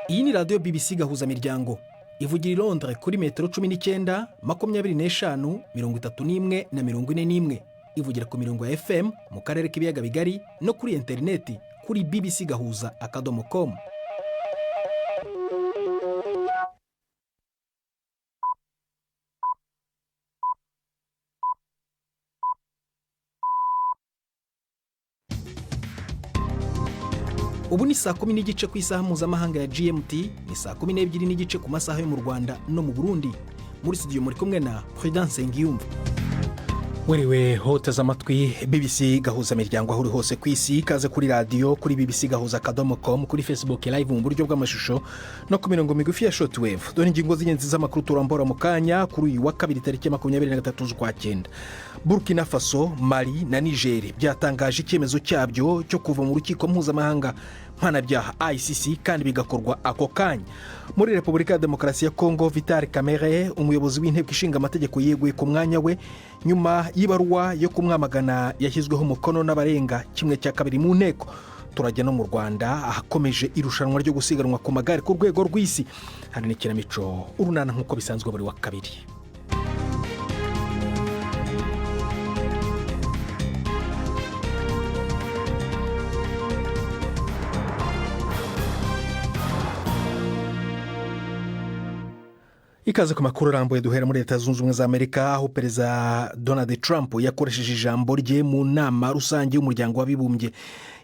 Iyi ni radiyo BBC Gahuzamiryango, ivugira i Londres kuri metero 19, 25, 31 na 41. Ivugira ku mirongo ya FM mu karere k'ibiyaga bigari no kuri interineti kuri bbcgahuza.com. Ubu ni saa 10:30 ku isaha mpuzamahanga ya GMT, ni saa 12:30 ku masaha yo mu Rwanda no mu Burundi. Muri studio muri kumwe na Prudence Nsengiyumva. Werewe hoteze amatwi BBC Gahuzamiryango aho uri hose ku isi, ikaze kuri radiyo, kuri bbcgahuza.com, kuri Facebook Live mu buryo bw'amashusho no ku mirongo migufi ya shortwave. Dore ingingo z'ingenzi z'amakuru turambora mu kanya kuri uyu wa kabiri tariki 23 z'ukwa cyenda. Burkina Faso, Mali na Niger byatangaje icyemezo cyabyo cyo kuva mu rukiko mpuzamahanga mpanabyaha ICC, kandi bigakorwa ako kanya. Muri Repubulika ya Demokarasi ya Kongo, Vital Kamerhe, umuyobozi w'inteko ishinga amategeko, yeguye ku mwanya we nyuma y'ibaruwa yo kumwamagana yashyizweho umukono n'abarenga 1/2 mu nteko. Turajya no mu Rwanda ahakomeje irushanwa ryo gusiganwa ku magare ku rwego rw'isi. Hari n'ikinamico Urunana nk'uko bisanzwe buri wa kabiri. Ikaze ku makuru arambuye. Duhera muri Leta Zunze Ubumwe za Amerika, aho Perezida Donald Trump yakoresheje ijambo rye mu nama rusange y'Umuryango w'Abibumbye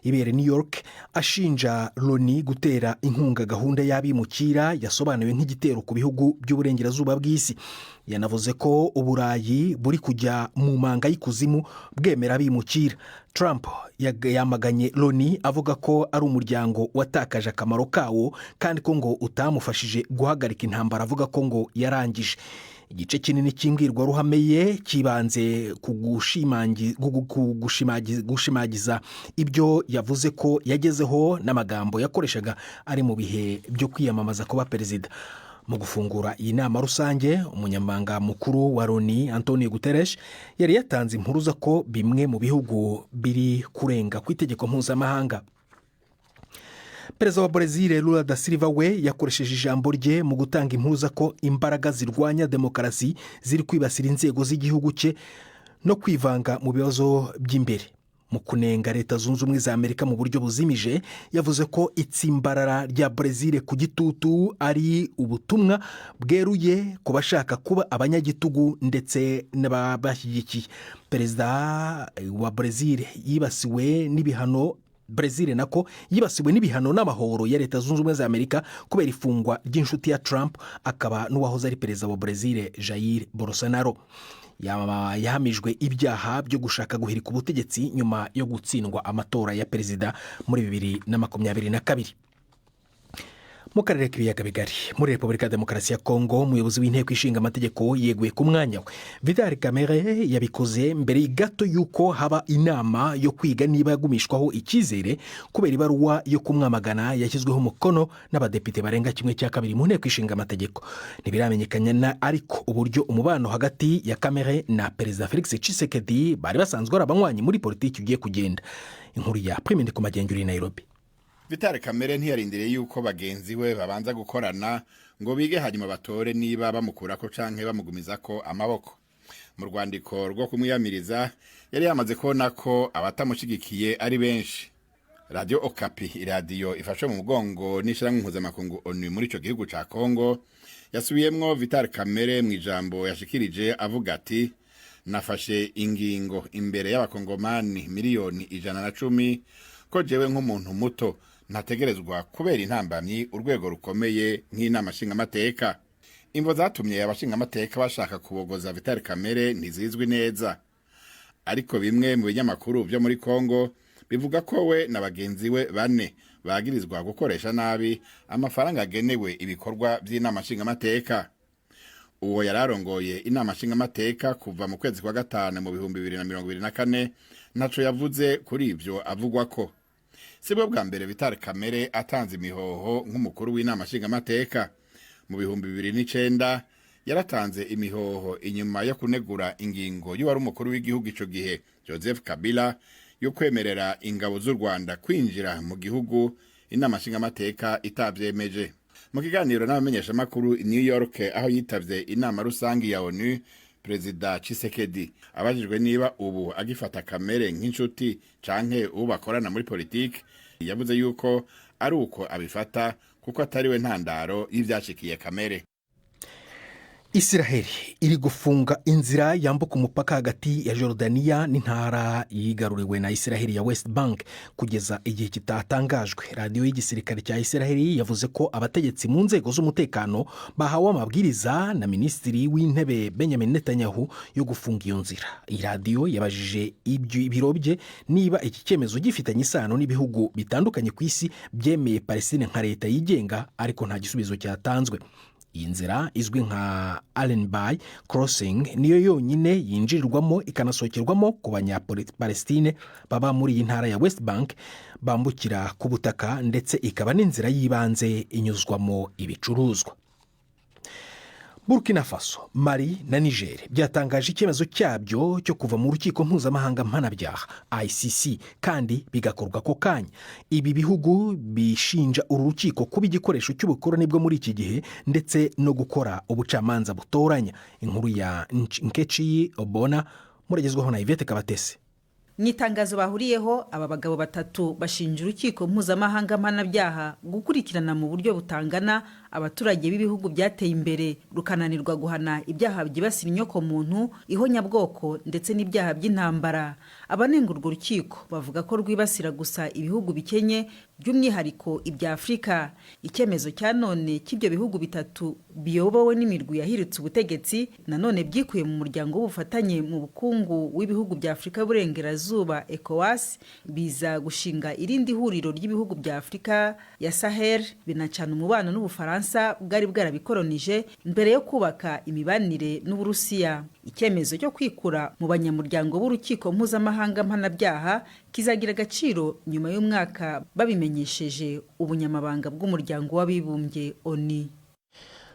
ibere New York, ashinja Loni gutera inkunga gahunda y'abimukira yasobanuwe nk'igitero ku bihugu by'uburengerazuba bw'isi. Yanavuze ko Uburayi buri kujya mu manga y'ikuzimu bwemera abimukira. Trump yamaganye Loni avuga ko ari umuryango watakaje akamaro kawo, kandi ko ngo utamufashije guhagarika intambara avuga ko ngo yarangije. Igice kinini cy'imbwirwaruhame ye kibanze ku gushimagiza ibyo yavuze ko yagezeho n'amagambo yakoreshaga ari mu bihe byo kwiyamamaza kuba perezida. Mu gufungura iyi nama rusange, umunyamabanga mukuru wa Loni Antonio Guterres yari yatanze impuruza ko bimwe mu bihugu biri kurenga ku itegeko mpuzamahanga. Perezida wa Brezil Lula da Silva we yakoresheje ijambo rye mu gutanga impuruza ko imbaraga zirwanya demokarasi ziri kwibasira inzego z'igihugu cye no kwivanga mu bibazo by'imbere. Mu kunenga Leta Zunze Ubumwe za Amerika mu buryo buzimije, yavuze ko itsimbarara rya Brezil ku gitutu ari ubutumwa bweruye ku bashaka kuba abanyagitugu ndetse n'ababashyigikiye. Perezida wa Brezil yibasiwe n'ibihano, Brezil nako yibasiwe n'ibihano n'amahoro ya Leta Zunze Ubumwe za Amerika kubera ifungwa ry'inshuti ya Trump akaba n'uwahoze ari perezida wa Brezil Jair Bolsonaro. Yahamijwe ibyaha byo gushaka guhirika ubutegetsi nyuma yo gutsindwa amatora ya perezida muri 2022. Mu karere k'ibiyaga bigari, muri Repubulika ya Demokarasi ya Kongo, umuyobozi w'inteko ishinga amategeko yeguye ku mwanya we. Vital Kamerhe yabikoze mbere gato y'uko haba inama yo kwiga niba yagumishwaho icyizere kubera ibaruwa yo kumwamagana yashyizweho umukono n'abadepite barenga 1/2 mu nteko ishinga amategeko. Ntibiramenyekana ariko uburyo umubano hagati ya Kamerhe na Perezida Felix Tshisekedi, bari basanzwe ari abanywanyi muri politiki, ugiye kugenda. Inkuru ya Prime ku Magenge uri Nairobi. Vital Kamerhe ntiyarindiriye yuko bagenzi we babanza gukorana ngo bige hanyuma batore niba bamukurako canke bamugumizako amaboko. Mu rwandiko rwo kumwiyamiriza yari yamaze kubona ko abatamushigikiye ari benshi. Radio Okapi, iradiyo ifashwe mu mugongo n'ishirahamwe mpuzamakungu ONU muri ico gihugu ca Congo, yasubiyemwo Vital Kamerhe mu ijambo yashikirije avuga ati: "Nafashe ingingo imbere y'abakongomani miliyoni 110 ko jewe nk'umuntu muto ntategerezwa kubera intambamyi urwego rukomeye nk'inama nshingamateka." Imvo zatumye abashingamateka bashaka kubogoza Vital Kamerhe ntizizwi neza, ariko bimwe mu binyamakuru vyo muri Congo bivuga ko we na bagenzi we bane bagirizwa gukoresha nabi amafaranga agenewe ibikorwa vy'inama nshingamateka. Uwo yari arongoye inama nshingamateka kuva mu kwezi kwa gatanu mu 2024 ntaco yavuze kuri ivyo avugwa ko. Sibwo bwa mbere Vital Kamerhe atanze imihoho nk'umukuru w'inama nshingamateka. Mu 2009 yaratanze imihoho inyuma yo kunegura ingingo y'uwari umukuru w'igihugu ico gihe Joseph Kabila yo kwemerera ingabo z'u Rwanda kwinjira mu gihugu inama nshingamateka itabyemeje. Mu kiganiro n'abamenyeshamakuru i New York, aho yitavye inama rusangi ya ONU, Perezida Tshisekedi abajijwe niba ubu agifata Kamerhe nk'inshuti canke uwo bakorana muri politiki, yavuze yuko ari uko abifata kuko atari we ntandaro y'ivyashikiye Kamerhe. Isiraheli iri gufunga inzira yambuka umupaka hagati ya Jordaniya n'intara yigaruriwe na Isiraheli ya West Bank kugeza igihe kitatangajwe. Radiyo y'igisirikare cya Isiraheli yavuze ko abategetsi mu nzego z'umutekano bahawe amabwiriza na Minisitiri w'Intebe Benjamin Netanyahu yo gufunga iyo nzira. Iyi radiyo yabajije ibiro bye niba iki cyemezo gifitanye isano n'ibihugu bitandukanye ku isi byemeye Palestine nka leta yigenga, ariko nta gisubizo cyatanzwe. Iyi nzira izwi nka Allenby Crossing niyo yonyine yinjirirwamo ikanasohokerwamo ku Banyapalestine baba muri iyi ntara ya West Bank bambukira ku butaka, ndetse ikaba n'inzira y'ibanze inyuzwamo ibicuruzwa. Burkina Faso, Mali na Niger byatangaje icyemezo cyabyo cyo kuva mu Rukiko Mpuzamahanga Mpanabyaha ICC, kandi bigakorwa ako kanya. Ibi bihugu bishinja uru rukiko kuba igikoresho cy'ubukoroni bwo muri iki gihe ndetse no gukora ubucamanza butoranya. Inkuru ya Nkechi Obona muragezwaho na Yvette Kabatesi. Mu itangazo bahuriyeho, aba bagabo batatu bashinja Urukiko Mpuzamahanga Mpanabyaha gukurikirana mu buryo butangana abaturage b'ibihugu byateye imbere, rukananirwa guhana ibyaha byibasira inyokomuntu, ihonyabwoko ndetse n'ibyaha by'intambara. Abanenga urwo rukiko bavuga ko rwibasira gusa ibihugu bikenye, by'umwihariko ibya Afurika. Icyemezo cya none cy'ibyo bihugu bitatu biyobowe n'imirwi yahiritse ubutegetsi nanone byikuye mu Muryango w'Ubufatanye mu Bukungu w'Ibihugu bya Afurika y'Uburengerazuba, ECOWAS, biza gushinga irindi huriro ry'ibihugu bya Afurika ya Sahel, binacana umubano n'Ubufaransa bwari bwarabikolonije mbere yo kubaka imibanire n'Uburusiya. Icyemezo cyo kwikura mu banyamuryango b'Urukiko Mpuzamahanga Mpanabyaha kizagira agaciro nyuma y'umwaka babimenyesheje Ubunyamabanga bw'Umuryango w'Abibumbye, ONU.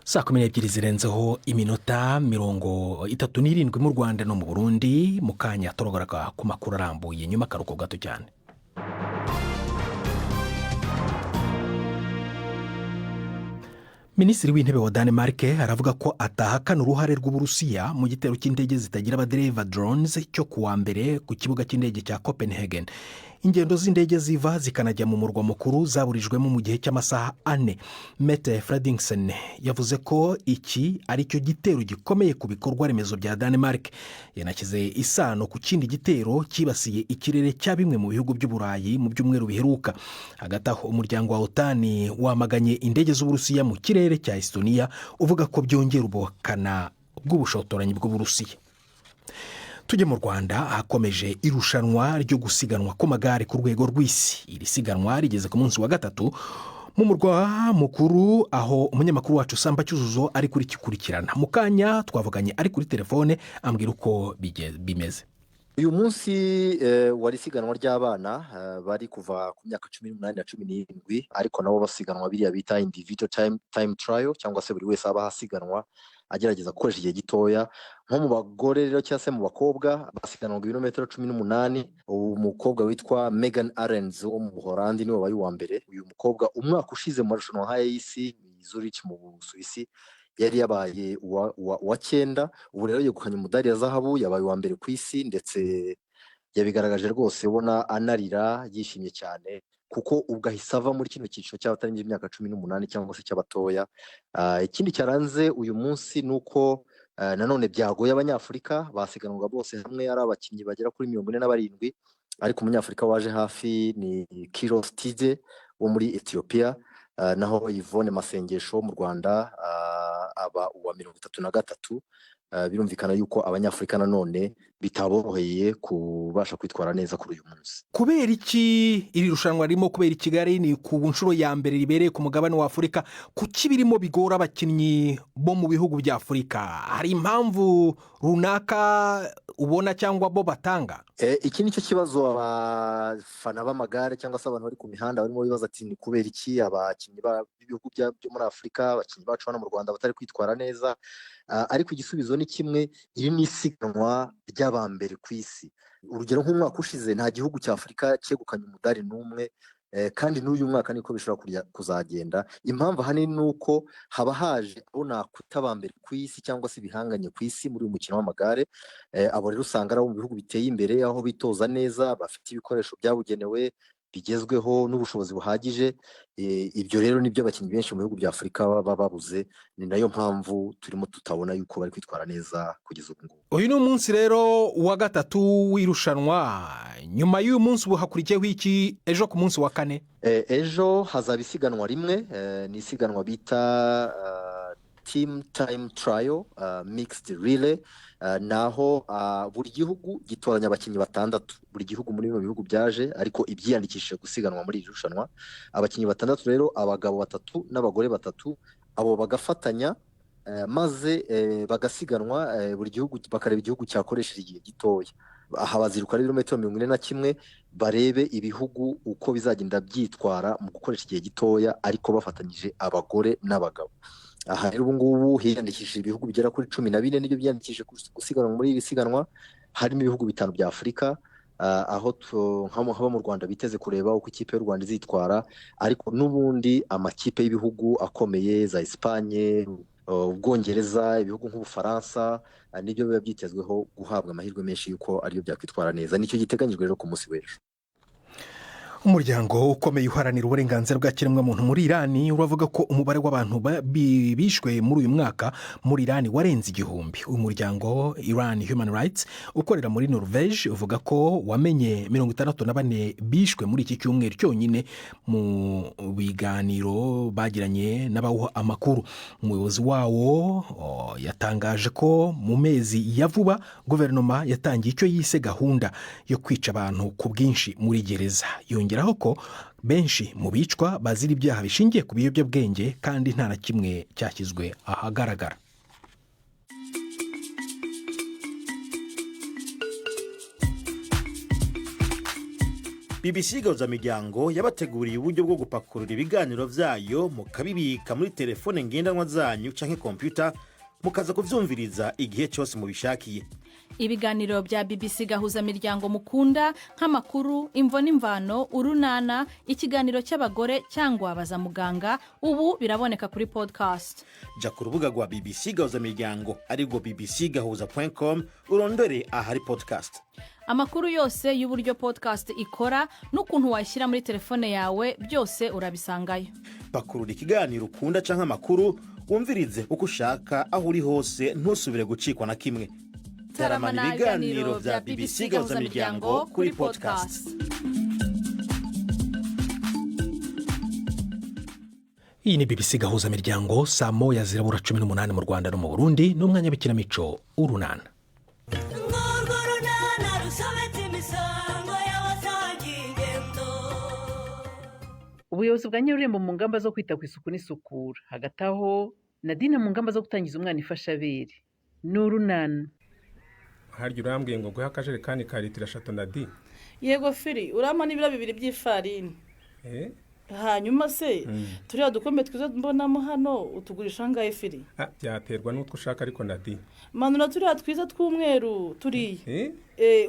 Saa 12 zirenzeho iminota 37 mu Rwanda no mu Burundi. Mu kanya turagaruka ku makuru arambuye nyuma akaruhuko gato cyane. Minisitiri w'Intebe wa Danemark aravuga ko atahakana uruhare rw'Uburusiya mu gitero cy'indege zitagira abadereva, drones, cyo kuwa mbere ku kibuga cy'indege cya Copenhagen. Ingendo z'indege ziva zikanajya mu murwa mukuru zaburijwemo mu gihe cy'amasaha 4. Mette Frederiksen yavuze ko iki ari cyo gitero gikomeye ku bikorwa remezo bya Danemark. Yanashyize isano ku kindi gitero cyibasiye ikirere cya bimwe mu bihugu by'Uburayi mu byumweru biheruka. Hagati aho, umuryango wa OTAN wamaganye indege z'Uburusiya mu kirere cya Estonia, uvuga ko byongera ubukana bw'ubushotoranyi bw'Uburusiya. Tujye mu Rwanda, hakomeje irushanwa ryo gusiganwa ku magare ku rwego rw'isi. Iri siganwa rigeze ku munsi wa gatatu mu murwa mukuru, aho umunyamakuru wacu Samba Cyuzuzo ari kurikikurikirana. Mu kanya twavuganye ari kuri telefone, ambwira uko bimeze. Uyu munsi wari isiganwa ry'abana bari kuva ku myaka 18 na 17, ariko nabo basiganwa biriya bita individual time trial, cyangwa se buri wese aba ahasiganwa agerageza gukoresha igihe gitoya. Nko mu bagore rero cyangwa se mu bakobwa, basiganwaga ibirometero 18. Umukobwa witwa Megan Arens wo mu Buholandi niwe wabaye uwa mbere. Uyu mukobwa umwaka ushize mu marushanwa nk'aya y'isi Zurich mu Busuwisi yari yabaye uwa cyenda. Ubu rero yegukanye umudari ya zahabu, yabaye uwa mbere ku isi, ndetse yabigaragaje rwose ubona anarira yishimye cyane, kuko ubwo ahise ava muri kino cyiciro cy'abatarengeje imyaka 18 cyangwa se cy'abatoya. Ikindi cyaranze uyu munsi ni uko nanone byagoye Abanyafurika. Basiganwaga bose hamwe ari abakinnyi bagera kuri 47, ariko Umunyafurika waje hafi ni Kiros Tide wo muri Etiyopiya, naho Yvonne Masengesho mu Rwanda aba uwa 33. Birumvikana yuko Abanyafurika nanone bitaboroheye kubasha kwitwara neza kuri uyu munsi. Kubera iki iri rushanwa ririmo kubera i Kigali? Ni ku nshuro ya mbere ribereye ku mugabane wa Afurika. Kuki birimo bigora abakinnyi bo mu bihugu bya Afurika? Hari impamvu runaka ubona cyangwa bo batanga? Iki ni cyo kibazo abafana b'amagare cyangwa se abantu bari ku mihanda barimo bibaza, ati ni kubera iki abakinnyi b'ibihugu byo muri Afurika, abakinnyi bacu hano mu Rwanda batari kwitwara neza? Ariko igisubizo ni kimwe: iri ni isiganwa ry'abambere ku isi. Urugero, nk'umwaka ushize nta gihugu cya Afurika cyegukanye umudari n'umwe. Kandi n'uyu mwaka niko bishobora kuzagenda. Impamvu ahanini ni uko haba haje abo nakwita aba mbere ku isi cyangwa se ibihanganye ku isi muri uyu mukino w'amagare. Abo rero usanga ari abo mu bihugu biteye imbere, aho bitoza neza, bafite ibikoresho byabugenewe bigezweho n'ubushobozi buhagije. Ibyo rero nibyo abakinnyi benshi mu bihugu bya Afurika baba babuze, ni nayo mpamvu turimo tutabona yuko bari kwitwara neza kugeza ubu ngubu. Uyu ni umunsi rero wa gatatu w'irushanwa. Nyuma y'uyu munsi ubu hakurikiyeho iki ejo ku munsi wa kane? Ejo hazaba isiganwa rimwe, ni isiganwa bita team time trial mixed relay, naho buri gihugu gitoranya abakinnyi batandatu, buri gihugu muri bino bihugu byaje ariko ibyiyandikishije gusiganwa muri iri rushanwa, abakinnyi batandatu rero, abagabo batatu n'abagore batatu, abo bagafatanya maze bagasiganwa, buri gihugu bakareba igihugu cyakoresheje igihe gitoya. Aha baziruka ari ibirometero 41, barebe ibihugu uko bizagenda byitwara mu gukoresha igihe gitoya, ariko bafatanyije abagore n'abagabo. Aha rero ubu ngubu hiyandikishije ibihugu bigera kuri 14 nibyo byiyandikishije gusiganwa muri iri siganwa, harimo ibihugu 5 bya Afurika, aho nk'abo mu Rwanda biteze kureba uko ikipe y'u Rwanda izitwara, ariko n'ubundi amakipe y'ibihugu akomeye za Espagne, Ubwongereza, ibihugu nk'Ubufaransa, nibyo biba byitezweho guhabwa amahirwe menshi y'uko ariyo byakwitwara neza. Nicyo giteganyijwe rero ku munsi w'ejo. Umuryango ukomeye uharanira uburenganzira bwa kiremwamuntu muri Irani uravuga ko umubare w'abantu bishwe muri uyu mwaka muri Irani warenze 1000. Uyu muryango Iran Human Rights ukorera muri Norvege uvuga ko wamenye 64 bishwe muri iki cyumweru cyonyine mu biganiro bagiranye n'abawuha amakuru. Umuyobozi wawo yatangaje ko mu mezi ya vuba guverinoma yatangiye icyo yise gahunda yo kwica abantu ku bwinshi muri gereza. Yongeraho ko benshi mu bicwa bazira ibyaha bishingiye ku biyobyabwenge kandi nta na kimwe cyashyizwe ahagaragara. BBC Gahuzamiryango yabateguriye uburyo bwo gupakurura ibiganiro byayo mukabibika muri telefone ngendanwa zanyu canke kompiyuta, mukaza kuvyumviriza igihe cyose mubishakiye. Ibiganiro bya BBC Gahuzamiryango mukunda nk'amakuru, imvo n'imvano, urunana, ikiganiro cy'abagore cyangwa baza muganga, ubu biraboneka kuri podcast. Ja ku rubuga rwa BBC Gahuzamiryango, arirwo bbcgahuza.com, urondore ahari podcast. Amakuru yose y'uburyo podcast ikora n'ukuntu wayishyira muri telefone yawe byose urabisangayo. Pakurura ikiganiro ukunda canke amakuru, wumvirize uko ushaka, aho uri hose, ntusubire gucikwa na kimwe. Taramana ibiganiro bya BBC Gahuzamiryango kuri podcast. Iyi ni BBC Gahuzamiryango, saa 12:18 mu Rwanda no mu Burundi, n'umwanya w'ikinamico Urunana. Ubuyobozi bwa Nyarurembo mu ngamba zo kwita ku isuku n'isukura, hagati aho Nadine mu ngamba zo gutangiza umwana ifashabere ni Urunana. Harya urambwiye ngo guhe akajerekani ka litiro 3 na di? Yego firi, urampa n'ibiro 2 by'ifarini. Hanyuma se turiya dukombe twiza mbonamo hano utugurisha angahe firi? Byaterwa n'utwo ushaka ariko na di. Manura turiya twiza tw'umweru turiya,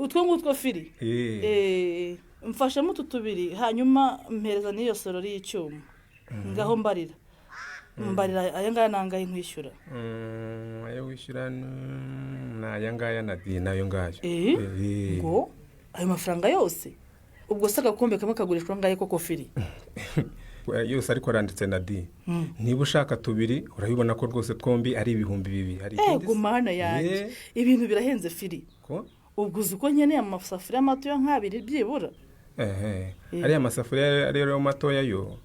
utwo ngutwo firi. Mfashemo utu tubiri, hanyuma mpereza n'iyo sorori y'icyuma. Ngaho mbarira mbarira, aya ngaya ni angahe nkwishyura? Ayo wishyura ni aya ngaya na di, n'ayo ngayo. Ngo ayo mafaranga yose? Ubwo se agakombe kamwe kagurishwa angahe koko firi? Yose ariko aranditse na di. Niba ushaka tubiri urabibona ko rwose twombi ari 2000. Ego mana yanjye, ibintu birahenze firi. Ubwo uzi uko nkeneye amasafuriya matoya nk'abiri byibura? Ariya masafuriya rero matoya yo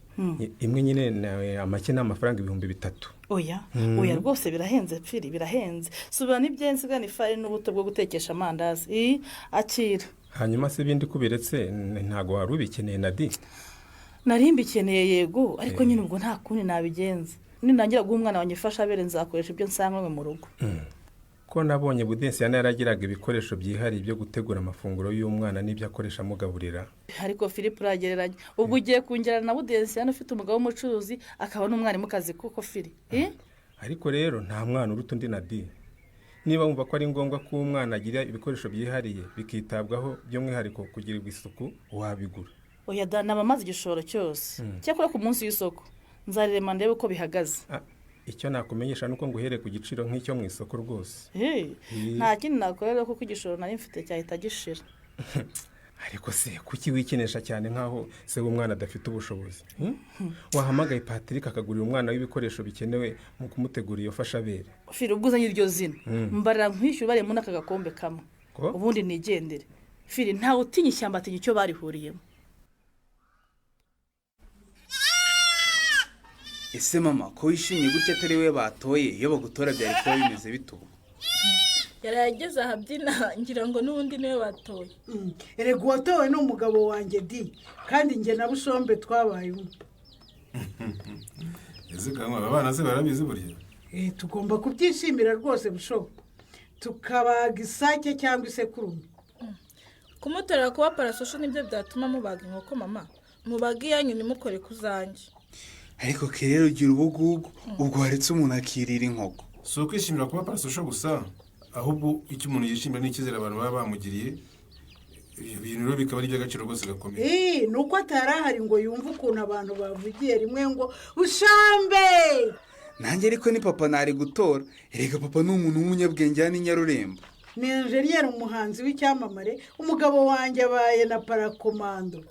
imwe nyine amake ni amafaranga 3000. Oya oya rwose birahenze firi, birahenze. Subira n'ibyensi gana ifarini n'ubuto bwo gutekesha amandazi, akira. Hanyuma se ibindi kubiretse ntago wari ubikeneye na di? Nari mbikeneye yego, ariko nyine ubwo nta kundi nabigenza. Ninangira guha umwana wanjye ifashabere nzakoresha ibyo nsanganywe mu rugo. Ko nabonye Budensiyana yaragiraga ibikoresho byihariye byo gutegura amafunguro y'umwana n'ibyo akoresha amugaburira. Ariko Philip uragereranya, ubwo ugiye kungerana na Budensiyana ufite umugabo w'umucuruzi akaba n'umwarimukazi koko firi? Ariko rero nta mwana uruta undi na di. Niba wumva ko ari ngombwa ko umwana agira ibikoresho byihariye bikitabwaho by'umwihariko kugirirwa isuku, wabigura. Oya da, naba maze igishoro cyose. Cyakora ku munsi w'isoko nzarema ndebe uko bihagaze. Icyo nakumenyesha ni uko nguhereye ku giciro nk'icyo mu isoko rwose. Nta kindi nakorera kuko igishoro nari mfite cyahita gishira. Ariko se kuki wikinisha cyane nk'aho se w'umwana adafite ubushobozi? Wahamagaye Patrick akagurira umwana w'ibikoresho bikenewe mu kumutegura iyo fashabere. Firi, ubwo uzanye iryo zina, mbarira nkwishyura ubariyemo n'aka gakombe kamwe, ubundi nigendere. Firi, ntawe utinya ishyamba atinya icyo barihuriyemo. Ese mama, ko wishimye gutya atari we batoye, iyo bagutora byari kuba bimeze bitubu? Yarageze ahabyina ngira ngo n'ubundi niwe batoye. Erega uwatowe ni umugabo wanjye di, kandi njye na Bushombe twabaye umwe. Ese kanwa aba bana se barabizi burya? Tugomba kubyishimira rwose Busho, tukabaga isake cyangwa isekurume. Kumutorera kuba parasosho nibyo byatuma mubaga inkoko mama, mubaga iyanyu ntimukore ku zanjye. Ariko rero ugira ubugugu ubwo waretse umuntu akirira inkoko. Si ukwishimira kuba parasosho gusa, ahubwo icyo umuntu yishimira ni icyizere abantu baba bamugiriye. Ibintu rero bikaba ari iby'agaciro rwose gakomeye. Ni uko atari ahari ngo yumve ukuntu abantu bavugiye rimwe ngo Bushambe. Nanjye ariko ni papa nari gutora. Erega papa ni umuntu w'umunyabwenge hano i Nyarurembo. Ni enjeniyeri, umuhanzi w'icyamamare. Umugabo wanjye abaye na parakomando.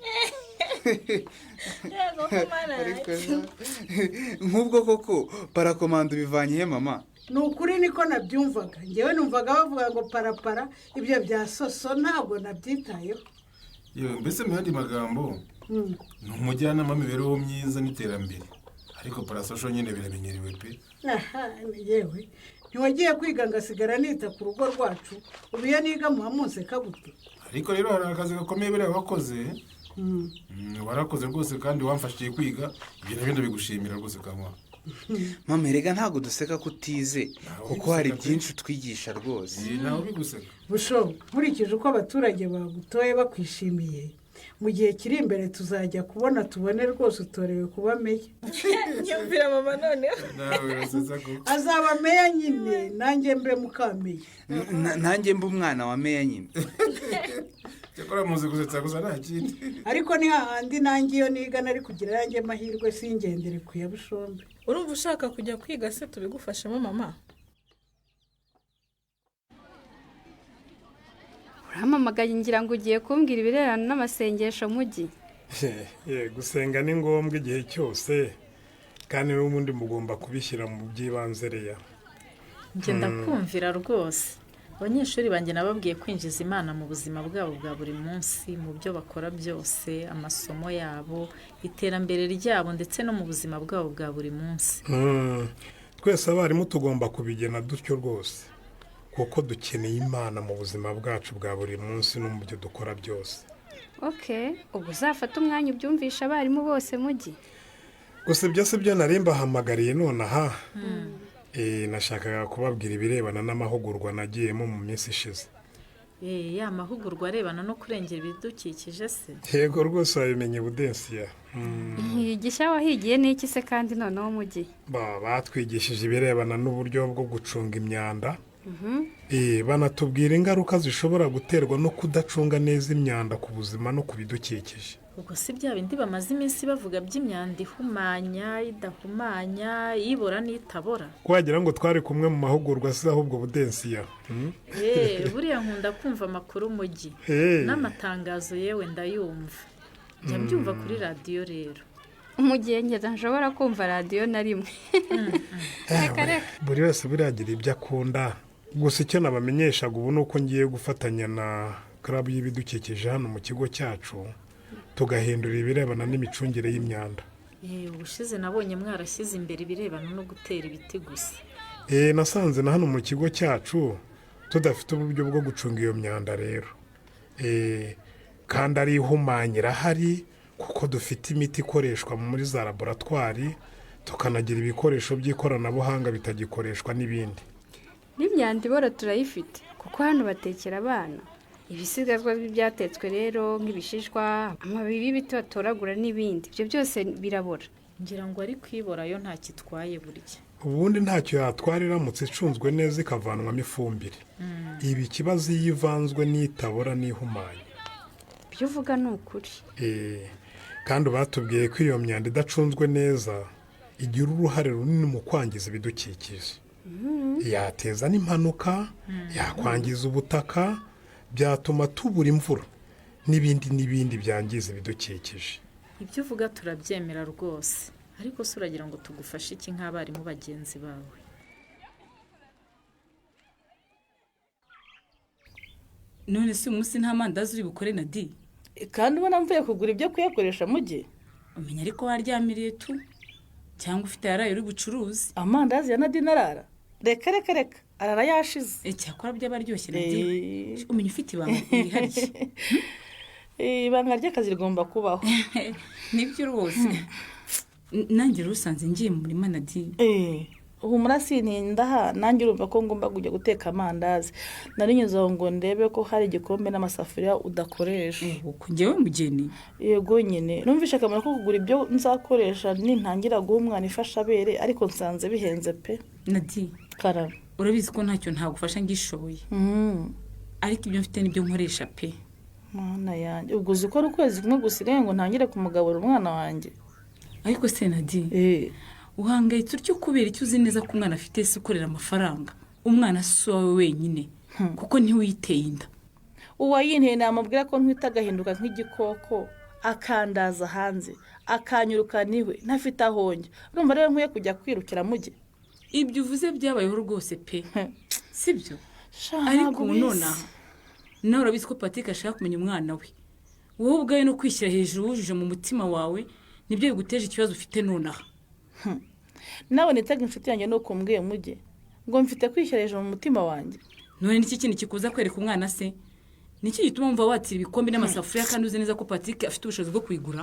Nk'ubwo koko parakomando bivanye he mama? Ni ukuri niko nabyumvaga, ngewe numvaga bavuga ngo parapara, ibyo bya soso ntabwo nabyitayeho. Yewe mbese mu yandi magambo ni umujyanama w'imibereho myiza n'iterambere, ariko parasosho nyine biramenyerewe pe. Aha yewe, ntiwagiye kwiga ngasigara nita ku rugo rwacu, ubu iyo niga muha munseka gute? Ariko rero hari akazi gakomeye buriya wakoze. Warakoze rwose kandi wamfashije kwiga, ibyo nabyo ndabigushimira rwose kanwa. Mama erega ntabwo duseka ko utize, kuko hari byinshi utwigisha rwose. Ntawe ubiguseka. Busho, nkurikije uko abaturage bagutoye bakwishimiye, mu gihe kiri imbere tuzajya kubona tubone rwose utorewe kuba meya. Nyumvira mama noneho. Azaba meya nyine, nanjye mbe mukameya. Nanjye mbe umwana wa meya nyine. Cyakora muzi gusetsa gusa nta kindi. Ariko ni hahandi nanjye iyo niga nari kugira yanjye mahirwe singendere ku ya Bushombe. Urumva ushaka kujya kwiga se tubigufashemo mama? Uramamagaye ngira ngo ugiye kumbwira ibirebana n'amasengesho mujyi. Gusenga ni ngombwa igihe cyose, kandi n'ubundi mugomba kubishyira mu by'ibanze reya. Njye ndakumvira rwose. Abanyeshuri banjye nababwiye kwinjiza Imana mu buzima bwabo bwa buri munsi, mu byo bakora byose, amasomo yabo, iterambere ryabo ndetse no mu buzima bwabo bwa buri munsi. Twese abarimu tugomba kubigena dutyo rwose, kuko dukeneye Imana mu buzima bwacu bwa buri munsi no mu byo dukora byose. Okay, ubwo uzafata umwanya ubyumvisha abarimu bose mujyi. Gusa ibyo si byo nari mbahamagariye nonaha. Nashakaga kubabwira ibirebana n'amahugurwa nagiyemo mu minsi ishize. Ya mahugurwa arebana no kurengera ibidukikije se? Yego rwose wabimenye Budensiya. Igisha wahigiye n'iki se kandi noneho mujyi? Batwigishije ibirebana n'uburyo bwo gucunga imyanda. Banatubwira ingaruka zishobora guterwa no kudacunga neza imyanda ku buzima no ku bidukikije. Ubwo si bya bindi bamaze iminsi bavuga by'imyanda ihumanya, idahumanya, ibora n'itabora. Wagira ngo twari kumwe mu mahugurwa se ahubwo Budensiya. Buriya nkunda kumva amakuru mujyi n'amatangazo, yewe ndayumva. Njya mbyumva kuri radiyo rero. Mu gihe ngeza nshobora kumva radiyo na rimwe. Buri wese buriya ibyo akunda. Gusa icyo nabamenyeshaga ubu ni uko ngiye gufatanya na club y'ibidukikije hano mu kigo cyacu, tugahindura ibirebana n'imicungire y'imyanda. Ubushize nabonye mwarashyize imbere ibirebana no gutera ibiti gusa. Nasanze na hano mu kigo cyacu tudafite uburyo bwo gucunga iyo myanda rero. Kandi ari ihumanya irahari, kuko dufite imiti ikoreshwa muri za laboratwari, tukanagira ibikoresho by'ikoranabuhanga bitagikoreshwa n'ibindi. N'imyanda ibora turayifite, kuko hano batekera abana. Ibisigazwa byatetswe rero nk'ibishishwa, amababi y'ibiti batoragura n'ibindi, ibyo byose birabora. Ngira ngo ari kwibora yo nta kitwaye burya. Ubundi ntacyo yatwara iramutse icunzwe neza ikavanwamo ifumbire. Ibi ikibazo iyo ivanzwe n'itabora n'ihumanya. Ibyo uvuga ni ukuri. Kandi batubwiye ko iyo myanda idacunzwe neza igira uruhare runini mu kwangiza ibidukikije. Yateza n'impanuka, yakwangiza ubutaka, byatuma tubura imvura n'ibindi n'ibindi byangiza ibidukikije. Ibyo uvuga turabyemera rwose, ariko se uragira ngo tugufashe iki nk'abarimu bagenzi bawe? None si umunsi nta mandazi uri bukore na di? Kandi ubona mvuye kugura ibyo kuyakoresha mujye. Umenya ariko waryamiriye tu, cyangwa ufite yaraye uri bucuruzi. Amandazi ya Nadine arara? Reka reka reka, arara yashize. Icyakora byaba aryoshye Nadine, umenya ufite ibanga ryihariye. Ibanga ry'akazi rigomba kubaho. Nibyo rwose. Nanjye rero usanze ngiye mu murima Nadine. Humura sintinda, nanjye urumva ko ngomba kujya guteka amandazi. Narinyuze aho ngo ndebe ko hari igikombe n'amasafuriya udakoresha. Njyewe mugeni? Yego nyine, numvishe akamaro ko kugura ibyo nzakoresha nintangira guha umwana ifashabere, ariko nsanze bihenze pe. Nadine, karame, urabizi ko ntacyo ntagufasha ngishoboye. Ariko ibyo mfite nibyo nkoresha pe. Mana yanjye, ubwo uzi ko ari ukwezi kumwe gusigaye ngo ntangire kumugaburira umwana wanjye. Ariko se Nadine, uhangayitse utyo kubera icyo uzi neza ko umwana afite se ukorera amafaranga? Umwana si uwawe wenyine, kuko ntiwiteye inda. Uwayinteye namubwira ko ntwite agahinduka nk'igikoko, akandaza hanze, akanyirukana iwe ntafite aho njya. Urumva rero nkwiye kujya kwirukira mujye. Ibyo uvuze byabayeho rwose pe, sibyo? Ariko ubu nonaha nawe urabizi ko Patrick ashaka kumenya umwana we. Wowe ubwawe no kwishyira hejuru wujuje mu mutima wawe nibyo biguteje ikibazo ufite nonaha. Nawe nitaga inshuti yanjye nuko mbwiye mujye ngo mfite kwishyira hejuru mu mutima wanjye. None niki kintu kikuza kwereka umwana se? Niki gituma wumva watira ibikombe n'amasafuriya kandi uzi neza ko Patrick afite ubushobozi bwo kuyigura?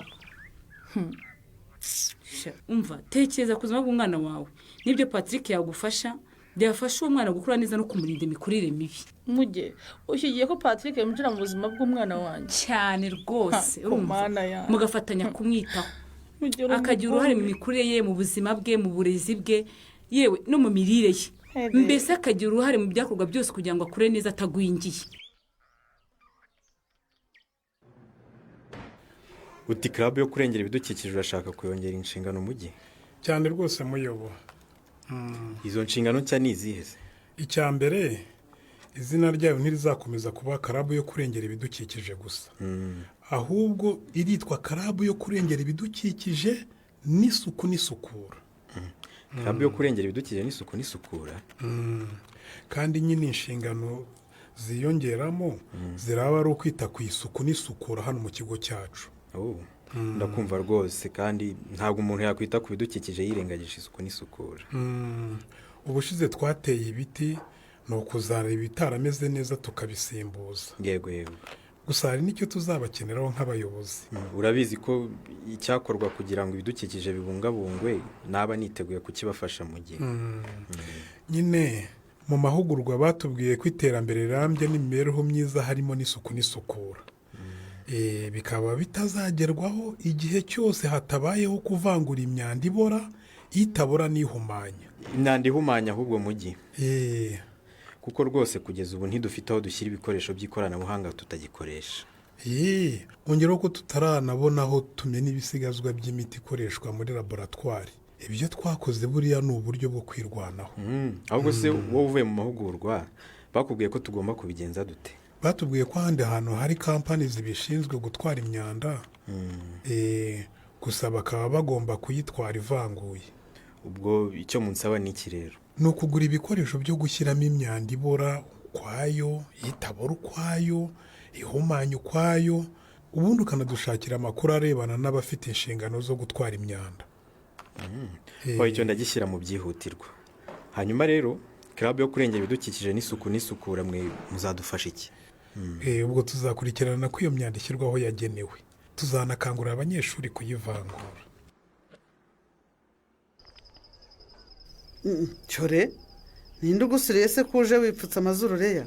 Umva, tekereza ku buzima bw'umwana wawe. Nibyo Patrick yagufasha byafasha uwo mwana gukura neza no kumurinda imikurire mibi. Mujye ushyigiye ko Patrick yinjira mu buzima bw'umwana wanjye cyane rwose, urumva mugafatanya kumwitaho, akagira uruhare mu mikurire ye, mu buzima bwe, mu burezi bwe, yewe no mu mirire ye. Mbese akagira uruhare mu byakorwa byose kugira ngo akure neza atagwingiye. Uti club yo kurengera ibidukikije urashaka kuyongera inshingano mujyi? Cyane rwose muyobo. Izo nshingano nshya ni izihe se? Icya mbere, izina ryayo ntirizakomeza kuba club yo kurengera ibidukikije gusa, ahubwo iritwa club yo kurengera ibidukikije n'isuku n'isukura. Club yo kurengera ibidukikije n'isuku n'isukura. Kandi nyine inshingano ziyongeramo ziraba ari ukwita ku isuku n'isukura hano mu kigo cyacu. Ndakumva rwose, kandi ntabwo umuntu yakwita ku bidukikije yirengagije isuku n'isukura. Ubushize twateye ibiti ni ukuzara ibitarameze neza tukabisimbuza. Yego yego. Gusa hari n'icyo tuzabakeneraho nk'abayobozi. Urabizi ko icyakorwa kugira ngo ibidukikije bibungabungwe naba niteguye kukibafasha mu gihe. Nyine mu mahugurwa batubwiye ko iterambere rirambye n'imibereho myiza harimo n'isuku n'isukura. Bikaba bitazagerwaho igihe cyose hatabayeho kuvangura imyanda ibora, itabora n'ihumanya. Imyanda ihumanya ahubwo mujyi. Kuko rwose kugeza ubu ntidufite aho dushyira ibikoresho by'ikoranabuhanga tutagikoresha. Ongeraho ko tutaranabona aho tumena ibisigazwa by'imiti ikoreshwa muri laboratwari. Ibyo twakoze buriya ni uburyo bwo kwirwanaho. Ahubwo se wowe uvuye mu mahugurwa bakubwiye ko tugomba kubigenza dute? Batubwiye ko ahandi hantu hari kampani zibishinzwe gutwara imyanda, gusa bakaba bagomba kuyitwara ivanguye. Ubwo icyo munsaba ni iki rero? Ni ukugura ibikoresho byo gushyiramo imyanda ibora ukwayo, itabora ukwayo, ihumanya ukwayo, ubundi ukanadushakira amakuru arebana n'abafite inshingano zo gutwara imyanda. Icyo ndagishyira mu byihutirwa. Hanyuma rero club yo kurengera ibidukikije n'isuku n'isukura mwe muzadufasha iki? Ubwo tuzakurikirana ko iyo myanda ishyirwaho yagenewe. Tuzanakangurira abanyeshuri kuyivangura. Cyore, ninde ugusuriye se kuje wipfutse amazuru reya?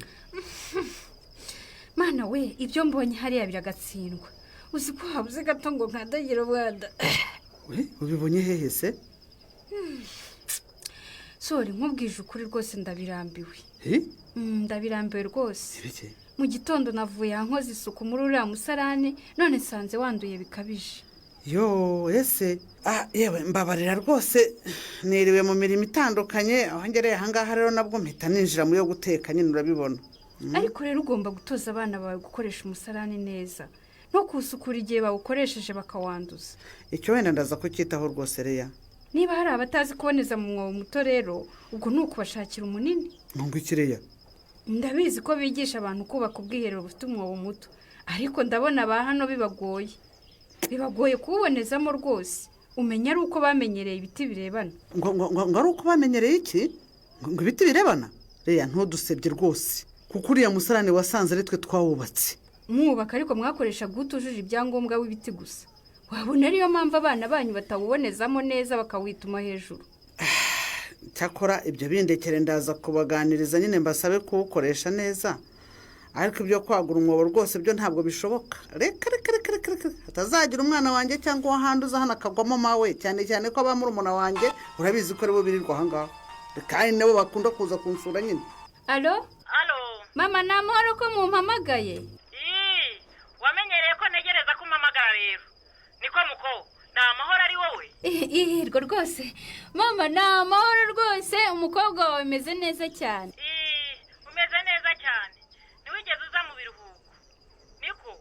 Mana we, ibyo mbonye hariya biragatsindwa. Uzi ko habuze gato ngo nkandagira umwanda. We, ubibonye hehe se? Sori, nkubwije ukuri rwose ndabirambiwe. Ndabirambiwe rwose. Mu gitondo navuye nkoze isuku muri uriya musarane, none nsanze wanduye bikabije. Yo ese, yewe mbabarira rwose, niriwe mu mirimo itandukanye, aho ngereye ahangaha rero nabwo mpita ninjira mu yo guteka nyine urabibona. Ariko rero ugomba gutoza abana bawe gukoresha umusarani neza no kuwusukura igihe bawukoresheje bakawanduza. Icyo wenda ndaza kucyitaho rwose Reya. Niba hari abatazi kuboneza mu mwobo muto rero, ubwo ni ukubashakira umunini. Ngo iki Reya? Ndabizi ko bigisha abantu kubaka ubwiherero bufite umwobo muto, ariko ndabona ba hano bibagoye. Bibagoye kuwubonezamo rwose. Umenya ari uko bamenyereye ibiti birebana. Ngo ari uko bamenyereye iki? Ngo ibiti birebana? Reya ntudusebye rwose, kuko uriya musarani wasanze ari twe twawubatse. Mwubaka ariko mwakoresha gutujuje ibyangombwa w'ibiti gusa. Wabona ariyo mpamvu abana banyu batawubonezamo neza bakawituma hejuru. Cyakora ibyo bindekere ndaza kubaganiriza nyine mbasabe kuwukoresha neza, ariko ibyo kwagura umwobo rwose byo ntabwo bishoboka. Reka reka reka reka reka, hatazagira umwana wanjye cyangwa uwahandi uza hano akagwamo mawe, cyane cyane ko aba murumuna wanjye urabizi ko aribo birirwa aha ngaha, kandi nabo bakunda kuza kunsura nyine. Alo? Alo. Mama, ni amahoro ko mumpamagaye? Wamenyereye ko ntegereza ko umpamagara rero. Niko muko, ni amahoro ari wowe? Ihirwa rwose. Mama, ni amahoro rwose, umukobwa wawe ameze neza cyane. Umeze neza cyane. Ntiwigeze uza mu biruhuko. Niko,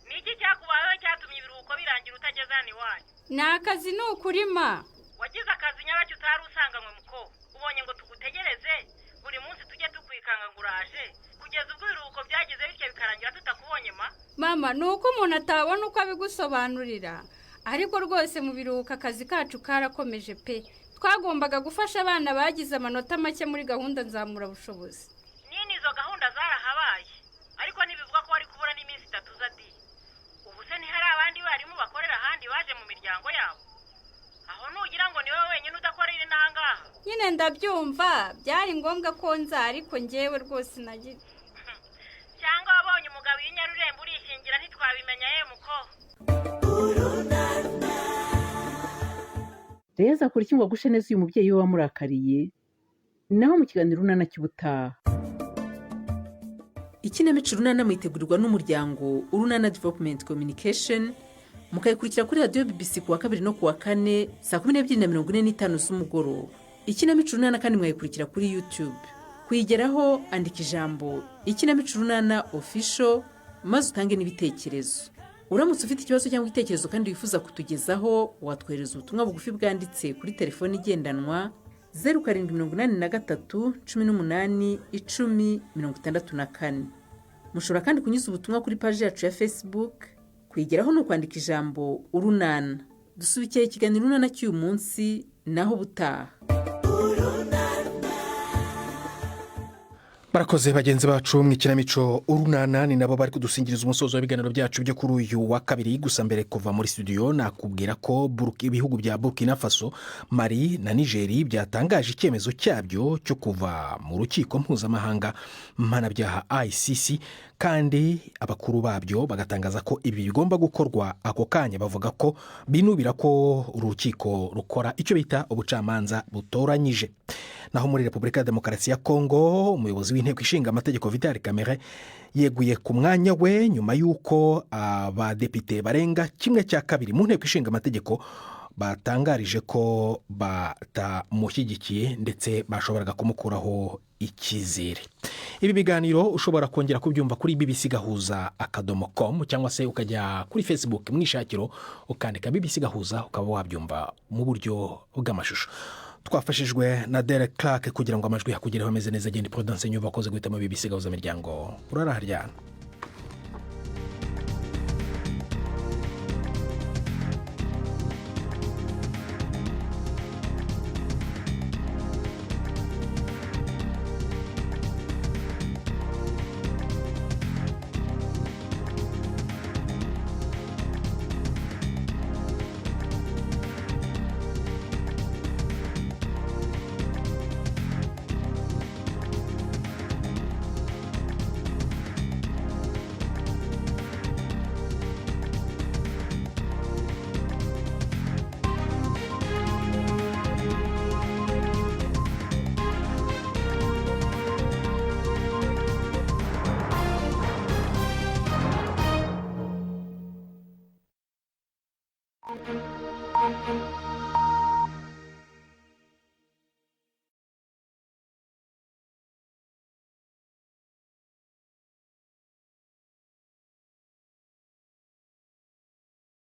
ni iki cyakubayeho cyatumye ibiruhuko birangira utageze hano iwanyu? Ni akazi ni ukurima. Wagize akazi nyabaki utari usanganywe muko. Ubonye ngo tugutegereze, buri munsi tujye tukwikanga ngo uraje, kugeza ubwo ibiruhuko byagize bityo bikarangira tutakubonye ma? Mama, ni uko umuntu atabona uko abigusobanurira. Ariko rwose mu biruhuko akazi kacu karakomeje pe. Twagombaga gufasha abana bagize amanota make muri gahunda nzamurabushobozi. Nini izo gahunda zarahabaye, ariko ntibivuga ko wari kubura n'iminsi 3 uza di. Ubu se ntihari abandi barimu bakorera ahandi baje mu miryango yabo? Aho nugira ngo ni wowe wenyine udakorera inahangaha? Nyine ndabyumva, byari ngombwa ko nza, ariko njyewe rwose nagize. Cyangwa wabonye umugabo w'inyarurembo urishingira ntitwabimenya ye muko. Reya azakora iki ngo agushe neza uyu mubyeyi we wamurakariye? Naho mu kiganiro Urunana cy'ubutaha. Ikinamico Urunana mwitegurirwa n'umuryango Urunana Development Communication, mukayikurikira kuri radiyo BBC kuwa 2 no kuwa 4 saa 12:45 z'umugoroba. Ikinamico Urunana kandi mwayikurikira kuri YouTube. Kuyigeraho andika ijambo Ikinamico Urunana Official maze utange n'ibitekerezo. Uramutse ufite ikibazo cyangwa igitekerezo kandi wifuza kutugezaho, watwohereza ubutumwa bugufi bwanditse kuri telefoni igendanwa 0783 18 10 64. Mushobora kandi kunyuza ubutumwa kuri paji yacu ya Facebook. Kuyigeraho ni ukwandika ijambo Urunana. Dusubikiye ikiganiro Urunana cy'uyu munsi, naho ubutaha. Barakoze bagenzi bacu mu ikinamico Urunana, ni nabo bari kudusingiriza umusozo w'ibiganiro byacu byo kuri uyu wa kabiri. Gusa mbere kuva muri studio nakubwira ko ibihugu bya Burkina Faso, Mali na Niger byatangaje icyemezo cyabyo cyo kuva mu rukiko mpuzamahanga mpanabyaha ICC, kandi abakuru babyo bagatangaza ko ibi bigomba gukorwa ako kanya. Bavuga ko binubira ko urukiko rukora icyo bita ubucamanza butoranyije. Naho muri Repubulika ya Demokarasi ya Kongo, umuyobozi w'inteko ishinga amategeko Vital Kamerhe yeguye ku mwanya we nyuma y'uko abadepite barenga 1/2 mu nteko ishinga amategeko batangarije ko batamushyigikiye ndetse bashoboraga kumukuraho icyizere. Ibi biganiro ushobora kongera kubyumva kuri bbcgahuza.com cyangwa se ukajya kuri Facebook mu ishakiro ukandika BBC Gahuza ukaba wabyumva mu buryo bw'amashusho. Twafashijwe na Derek Clark kugira ngo amajwi hakugereho ameze neza. Agenda Prudence nyuba akoze guhitamo BBC Gahuza miryango. Uraraharyana.